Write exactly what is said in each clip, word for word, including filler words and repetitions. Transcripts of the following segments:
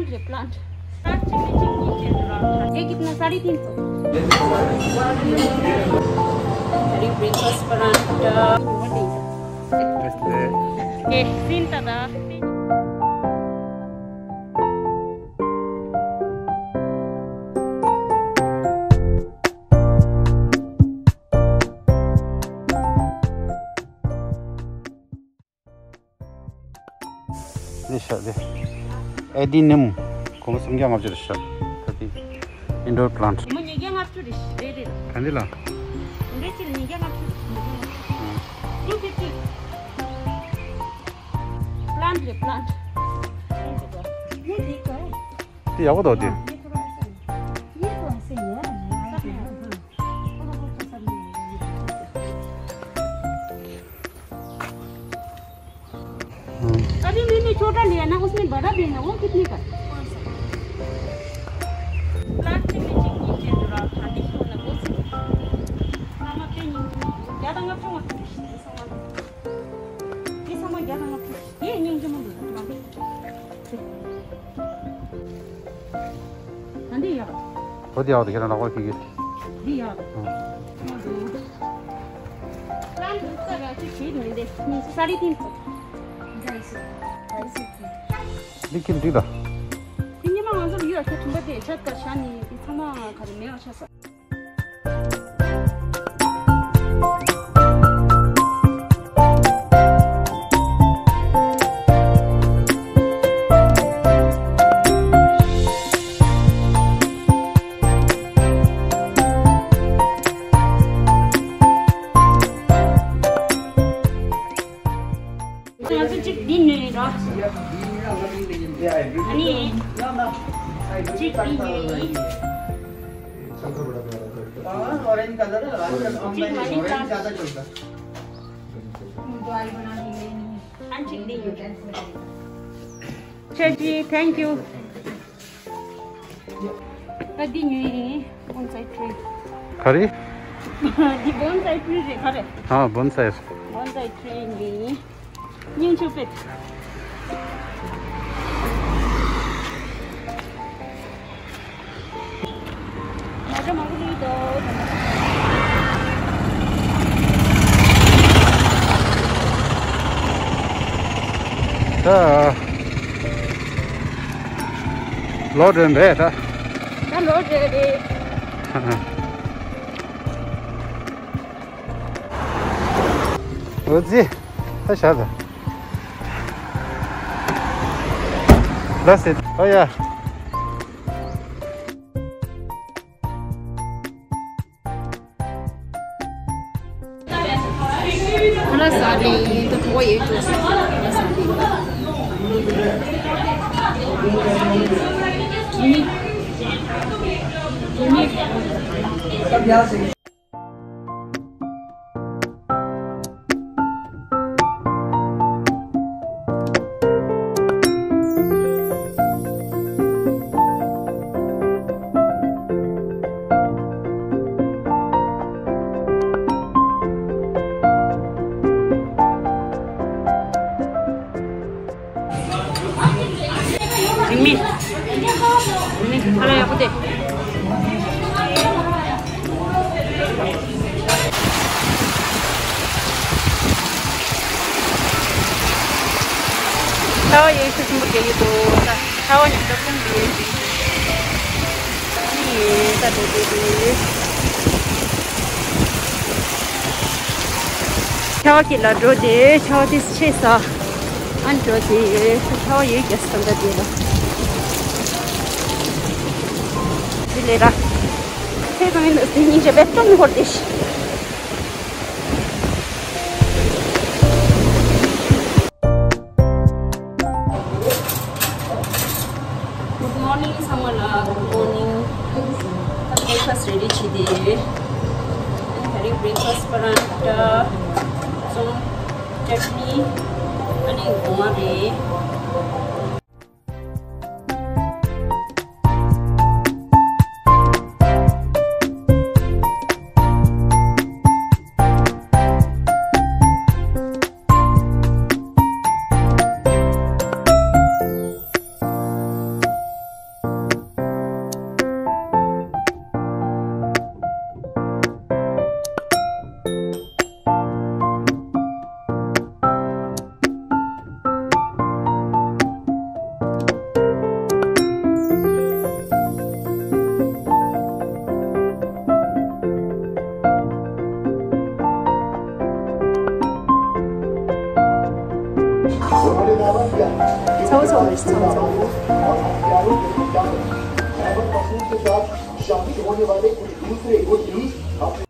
ये कितना? साढ़े तीन सौ। अरे, breakfast परांठा। ए, सीन दादा। ནི་ཤ་དེ། Adenium། སྒོར་མོ་སུམ་བརྒྱ་ལྔ་བཅུ་རེད་ཤག་ད་དེ་indoor plant། སྒོར་མོ་ཉིས་བརྒྱ་ལྔ་བཅུ་རེད། རེད་རེད། ག་འདི་ལ། འདི་ཅི་ལ་ཉིས་བརྒྱ་ལྔ་བཅུ་རེད། ཉིས་བརྒྱ་ལྔ་བཅུ། two fifty། Plant རེད། Plant། དེ་ཡག་པོ་འདུག་དེ། अभी मैंने छोटा लिया ना, उसमें बड़ा भी है ना, वो कितने का? प्लास्टिक में चिकनी के जो रहा था, देखिए ना, वो से। हम अपने ज्यादा मत खाओ। ये समझ ज्यादा मत खाओ। ये न्यू जो मुझे। ཨ་འདི་ཡག་འོ་དེ་ཡག་འདུག་ཁྱེད་རང་ལག་པ་ཕྱིས་ཀྱི། འདི་ཡག་འདུག་ཨང་། ལམ་འདུག་ས་ར་ཅིག་བྱེད་མི་འདི་ཉིས་སུ་ས་རི་ཏིན་ཚོ། འདི་ཁྱེད་འགྲིག་ད། དེ་ཉི་མ་ང་ཚོར་ཡོད་ཁྱེད་དྲུང་པ་དེ་ཆ་ཀ་ཤ་ནི་དེ་ཚང་མ་ག་རེ་མེད་པ་ཆགས་སོང་། ང་ཚོ་གཅིག་འདི་ཉོས་ཡིན་རོ། ཨ་ནི། གཅིག་འདི་ཉོས་ཡིན། हाँ, ऑरेंज कलर है, आजकल ऑनलाइन ऑरेंज ज़्यादा चलता है। चाची, thank you। ད་འདི་ཉོས་ཡིན། Bonsai tree། ག་རེ། འདི་bonsai tree་རེད། ག་རེ། ཨ། bonsai། Bonsai tree་ཉོས་ཡིན། སྙིང་ཆུ་པེད། མ་འདྲ་མང་པོ་ལུས་འདུག་ད་ལོག་འགྲོ་རེད་ད། ད་ལོག་འགྲོ་རེད། འོ་ཙི། ད་བཞག་ད། That's it. Oh yeah. ཁ་ལག་ཟ་ལེ་ད་གྲོགས་ཡོད་ཅོ་ཟ་ལེ། རིང་མིན། རིང་མིན། ཁ་ལག་ཡག་པོ་དེ། ཚ་བ་ཡོད་ཤུགས་ཆེན་པོ་རྒྱག་གི་འདུག་ཚ་བ་ཉིན་ལྟར་ཀུན་ཏུ་ཡོད་ཅིང་། ཨ་ནི་ད་འགྲོ་དེ་དུས། ཆར་པ་ཁྱེར་ལ་འགྲོ་དེ་ཆར་པ་དེ་ཆད་ས། ཨ་འགྲོ་དེ་ཆར་པ་ཡོད་རྒྱ་སམ་ད་དེ་ལ། དེ་ལས་ར། ཚེ་གང་ཡིན་ནོ་སེམས་ཉིན་བྱས་པའི་སྟོན་ཧོར་དེ་ཤི། Good morning ཚང་མ་ལ། Good morning. ད་breakfast ready བྱས་ཏེ། ད་རིང་breakfast པ་རང་ད་ཙོང་ཅཊ་ནི་ཨ་ནི་སྒོ་ང་རེད།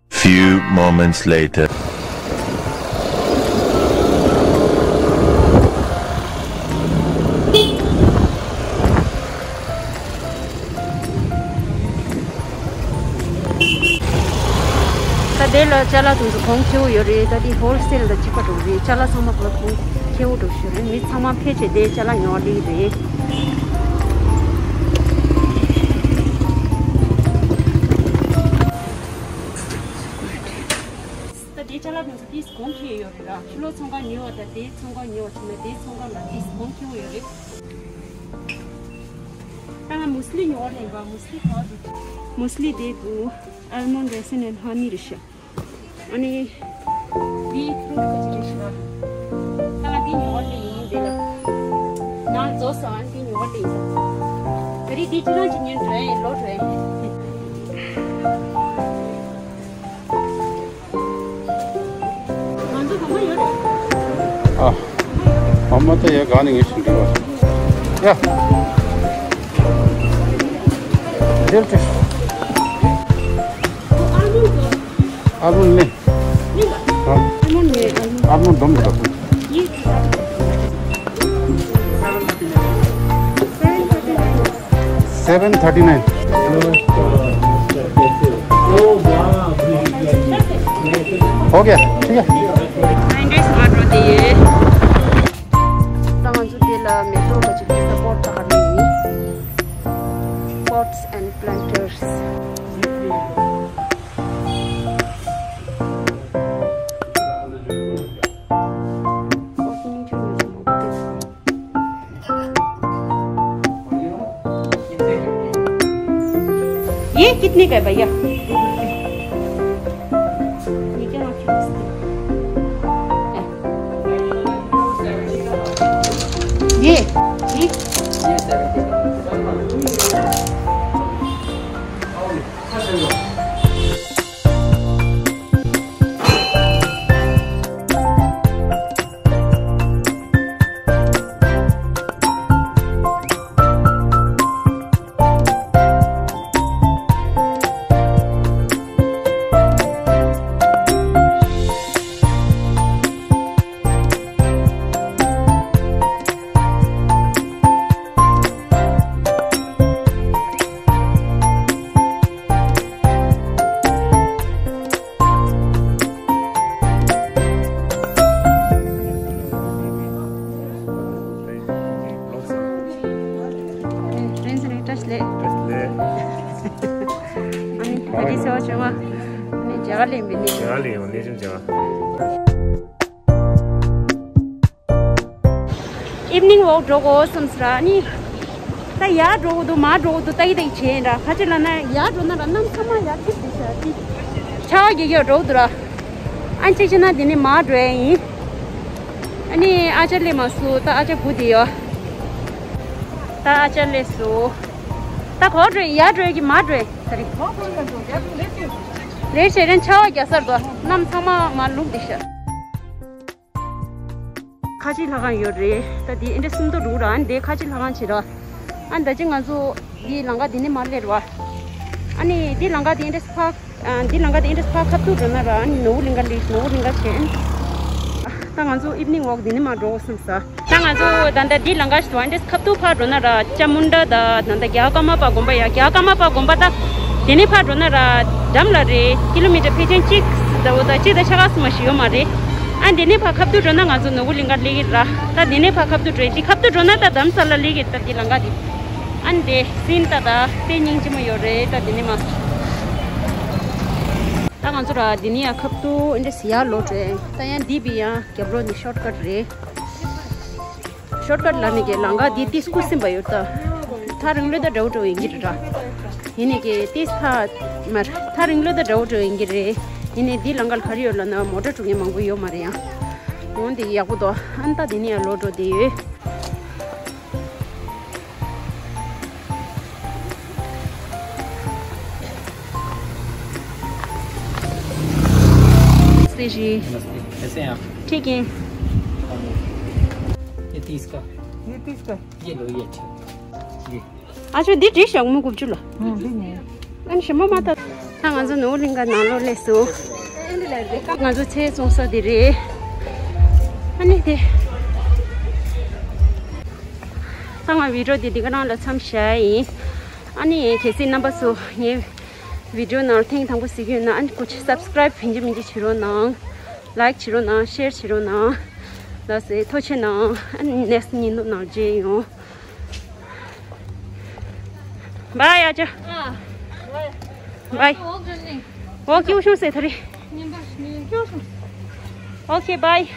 Few moments later. ད་དེ་ལ་ཅ་ལག་དེ་ཚོ་གོང་ཁེ་པོ་ཡོད་རེད། ད་དེ་ཧོལ་སེལ་དང་གཅིག་པ་འགྲོ་རེད། ཅ་ལག་ཚང་མ་གོང་ཁེ་པོ་འགྲོ་ཤོད་རེད། མི་ཚང་མ་ཕལ་ཆེར་དེ་ཅ་ལག་ཉོ་བ་སླེབས་རེད། ད་དེ་ཅ་ལག་དེ་ཚོ་ཏིས་གོང་ཁེ་ཡོད་རེད་ར། ཕྱི་ལོགས་ཚོང་ཁང་ཉོས་པ་དང་དེ་ཚོང་ཁང་ཉོས་པ་བྱས་ན་དེ་ཚོང་ཁང་ལ་ཏིས་གོང་ཁེ་པོ་ཡོད་རེད། ད་ང་མུ་སི་ལི་ཉོ་བ་ལེན་པ། མུ་སི་ལི་ག་འདུག་མུ་སི་ལི་དེ་འདུག Almond raisin and honey རེད་ཤག་ཨ་ནི་འདི་ཕྲུ་གུ་ཅིག་རེད་ཤག་ད་ང་འདི་ཉོ་བ་ལེན་ཡིན། འདི་ལ་ནང་རྫོགས་སོང་། ཨ་ནི་འདི་ཉོ་བ་ལེན་ཡིན། ད་རེས་འདི་ཅི་རང་ཅིག་ཉོས་འགྲོ་ཡིན། ལོ་འགྲོ་ཡིན། ང་ཚོ་གང་ག་ཡོད་རེད། ཨ། ཨ་མ་ད་ཡ་ག་ནས་ངས་ཞིག་འདྲི་བ། ཡ། འདིར་ཏེ། ཨ་མོན་ནི། ཨ་མོན་ནི། ཨ་མོན་འདོམ་ག། Seven thirty nine. Okay, ठीक है। Fine dress order དེ་ཡོད། ད་ང་ཚོ་དེ་ལ་མེ་ཏོག་ག་ཅིག་གི་སབ་པོར་ཊི་ད་ག་རེ་ཡིན། Pots and planters. ये कितने का है भैया? ये क्या रखी है इसकी? ये, ये? Evening walk འགྲོ་དགོས་བསམ་སོང་ར། ཨ་ནི་ད་ཡར་འགྲོ་དགོས་འདུག་མར་འགྲོ་དགོས་འདུག་ལྟ་གི་ལྟ་གི་བྱས་ཡིན་ར། ག་ཅི་ལབ་ན་ཡར་འགྲོ་ན་ར་གནམ་ཚང་མ་ཡར་ཐིབས་འདུག་ཤག་ཅིག་ཆར་པ་རྒྱག་གི་འགྲོ་གི་འདུག་ར། ཨ་ནི་གཅིག་བྱས་ན་དེ་ནས་མར་འགྲོ་ཡ་ཡིན། ཨ་ནི་ཨ་ཅག་སླེབས་མ་སོང་། ད་ཨ་ཅག་སྒུག་བསྡད་ཡོད། ད་ཨ་ཅག་སླེབས་སོང་། ད་ག་པར་འགྲོ་ཡ། ཡར་འགྲོ་ཡ་གི་མར་འགྲོ་ཡ། ད་རེད། ལེ་ཤ་རན་ཆར་པ་རྒྱག་ས་རེད་དོ། གནམ་ཚང་མ་མར་ལུག་འདུག་ཤག་ཁ་ཆེ་ལྷ་ཁང་ཡོད་རེད། ད་འདི་ཨེ་འདྲ་སུམ་མདོ་རུ་ར། ཨ་ནི་འདི་ཁ་ཆེ་ལྷ་ཁང་བྱེད་ར། ཨ་ནི་ད་ཅི་ང་ཚོ་འདི་ལམ་ཁ་འདི་ནས་མར་སླེབས་ར། ཨ་ནི་འདི་ལམ་ཁ་འདི་ཨེ་འདྲ་ཕར། ཨ་འདི་ལམ་ཁ་འདི་ཨེ་འདྲ་ཕར་ཁ་ཐུག་འགྲོ་ན་ར། ཨ་ནི་ནོར་བུ་གླིང་ག་སླེབས། ནོར་བུ་གླིང་ག་བྱས། ཨ་ད་ང་ཚོ་ཨིབ་ནིང་ཝོག་འདི་ནས་མར་འགྲོ་དགོས་བསམ་ས། ད་ང་ཚོ་ད་ལྟ་འདི་ལམ་ཁ་ཞིག་ཏུ་ཨེ་འདྲ་ཁ་ཐུག་ཕར་འགྲོ་ན་ར། ཅ་མུན་ཌ་ད་ད་ལྟ་རྒྱ་ཀརྨ་པ་དགོན་པ་ཡ། རྒྱ་ཀརྨ་པ་དགོན་པ་ད་དེ་ནས་ཕར་འགྲོ་ན་ར་འགྲམ་ལ་རེད། ཀི་ལོ་མི་ཊར་ཕལ་ཆེར་གཅིག་ད་འོ་ད་གཅིག་དང་ཕྱེད་ཀ་ཙམ་ཞིག་ཡོད་མ་རེད། ཨ་འདི་ནས་ཕར་ཁ་ཐུག་འགྲོ་ན་ང་ཚོ་ནོར་བུ་གླིང་ག་སླེབས་ཀྱི་ར། ད་འདི་ནས་ཕར་ཁ་ཐུག་འགྲོ་ཡ། འདི་ཁ་ཐུག་འགྲོ་ན་ད་རྡ་རམ་ས་ལ་སླེབས་ཀྱི། ད་འདི་ལམ་ཁ་འདི། ཨ་འདི་སིན་ད་ད་དཔེ་སྙིང་རྗེ་མོ་ཡོད་རེད། ད་འདི་ནས་མར། ད་ང་ཚོ་ར་འདི་ནས་ཡར་ཁ་ཐུག་ཨེ་འདྲ་ཟེར་ཡར་ལོག་འགྲོ་ཡ། ད་ཡང་འདི་བི་ཡང་རྒྱབ་ལོགས་ནས་ཤོར་ཀཊ་རེད། ཤོར་ཀཊ་ལབ་ནས་ཀྱི་ལམ་ཁ་འདི་ཏིས་ཁུ་སིམ་པ་ཡོད་ད། ཐག་རིང་ལོས་ད་འདྲ་བོ་འདྲ་བོ་ཡིན་གྱི་རེད་ར། ཡིན་ནས་ཀྱི་ཏིས་ཐག་མར་ཐག་རིང་ལོས་ད་འདྲ་བོ་འདྲ་བོ་ཡིན་གྱི་རེད། ཡིན་ནས་འདི་ལམ་ཁ་ལ་ག་རེ་ཡོད་ལབ་ན་མོ་ཊ་འགྲོ་མཁན་མང་པོ་ཡོད་མ་རེད་ཡ། འོ་འདི་ཡག་པོ་འདུག་ཨ་ནི་ད་འདི་ནས་ཡར་ལོག་འགྲོ་བསྡད་ཡོད། नमस्ते जी। नमस्ते, कैसे हैं आप? ठीक है। ये तीस का। ये तीस का। ये लो, ये अच्छा। ये। ཨ་ཅོ་འདི་བྲིས་ཤག་མོ་དགུ་བཅུ་ལ། ཨང་འདི་ནས། ཨ་ནི་ཞིམ་པོ་མ་ཐག་ད་ང་ཚོ་ནོར་གླིང་ག་ནང་ལོགས་སླེབས་སོང་། ང་ཚོ་ཚལ་བཙོང་ས་དེ་རེད། ཨ་ནི་དེ། ད་ང་བི་ཌི་ཡོ་དེ་འདི་ག་རང་ལ་མཚམས་བཞག་ཡིན། ཨ་ནི་གལ་སྲིད་རྣམ་པ་ཚོ་ངའི་བི་ཌི་ཡོ་ནང་ཐེངས་དང་པོ་གཟིགས་ཡོད་ན་ཨ་ནི་སྐུ་མཁྱེན་སབ་སི་ཀ་རའིབ་བྱིན་གྱིས་མི་འཇིགས་བྱེད་རོགས་གནང་། ལའིཀ་བྱེད་རོགས་གནང་། ཤེར་བྱེད་རོགས་གནང་། ལགས་སེ་ཐུགས་རྗེ་གནང་། ཨ་ནི་ནེག་སི་ཊི་ཉིན་ཐོ་ནང་མཇལ་ཡོང་། Bye, Aja. Ah, bye. Bye. Walk, walk, you should say three. Okay, bye.